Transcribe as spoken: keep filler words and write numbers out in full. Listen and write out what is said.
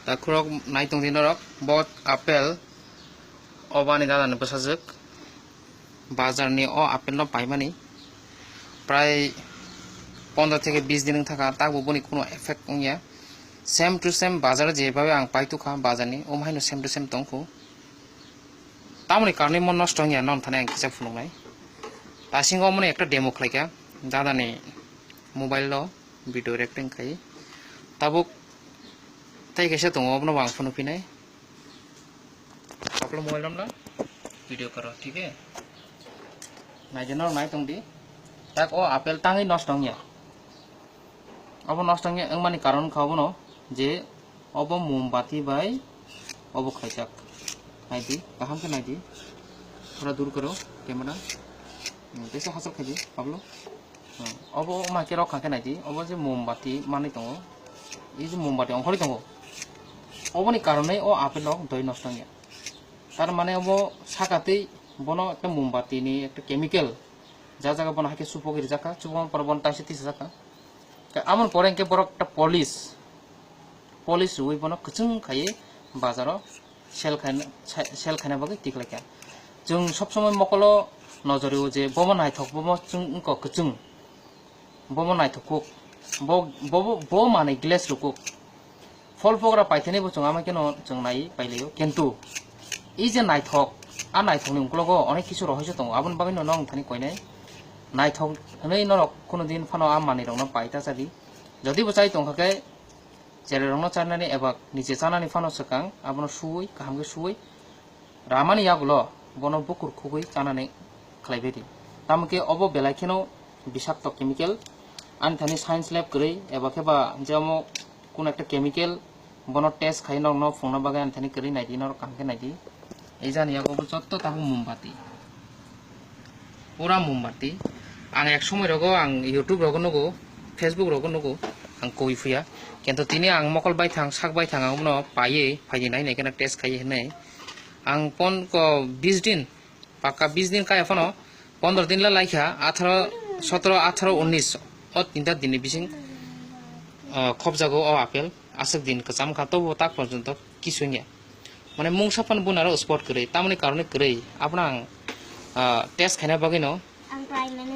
Takhurok nai tongdi norok, bo apple o bani dadani bwsajwk. Bazarni o apple no paimani prai pondro theke bis din wng thaka, takbo boni kuno effect wngya. Same to same bazar jebhabe ang paitukha bazarni, omo haino same to same tongkhu. Tamoni karni mo nosto wngya, non thani ang kisa phunuknai. Tasingo omoni ekta demo khlaikha, dadani mobile o video recording khai. Tabuk tei kaisa tongo, obono bo ang phunukphinai. Apple mobile romla video karo, thik he? Naidi, norok nai tongdi. Tak o apple tangwi nosto wngya. Obo nosto wngya wngmani karon wngkha obono je obo mombati bai obo khaijak. Naidi, kaham khe naidi. Thora dur karo camera. Hmm, teisa hachal khaidi, Pablo. Hmm, obo ma khe rok kha khe naidi. Obo je mombati manwi tongo. Ei je mombati ongkhorwi tongo. Oboni karonwi o apple rok doi nosto wngya. Tar mane obo saka tei bono ekta mombati ni ekta chemical. Ja jaga bono hai khe supok rijak kha, supok pore bono taisa tisajak kha. Khe aboni pore hwnkhe borok ta polish, polish rwui bono kwchwng khaiwi bazaro sell khaina, sell khaina bagwi tiklaikha. Chwng sob somoi mokolo nojor rwo je bomo naithok, bomo chwng wngkha kwchwng, bomo naithok kuk, bo, bo, bo, bo manwi glass rw kuk. Phol pokra paithani bo chwng ama kheno chwng nai pailaio, kintu ei je naithok, a naithokni uklogo onek kisu rohorjo tongo, aboni bagwino nong thani koinai. Naithok hwnwi norok kuno din phano a manwirokno pai ta chadi. Jodi bo chai tongkha khe, cherai rokno chanani eba nije chanani phano swkang, abono suwi, kaham khe suwi, ramani yagulo bono bukur khugwi chanani khlaibai di. Tamo khe obo belai kheno bisakto chemical. Ani thani science lab kwrwi eba khe ba je omo kuno ekta chemical bono test khai norokno phungna bagwi ani thani kwrwi naidi, norok kaham khe naidi. Ei jani yago bo jotto tabuk mombati. Pura mombati. Ang ek somoi rogo ang YouTube rogo nugo, Facebook rogo nugo, ang koi phuya. Kintu tini ang mokol baithang, sak baithang ang bono paiwi, phaidi nai nai kheno test khaiwi hinwi. Ang pon ko bis din, pakka bis din kaya phano, pondro din la laikha, atharo, sotro, atharo, unnis, o tinta dinni bising, o, khopjago o apple, aswk din kwcham kha, tobo tak porjonto kisungya. Mane mungsa phano bun aro spot kwrwi, tamoni karone kwrwi, abono ang, ah, test khaina bagwino.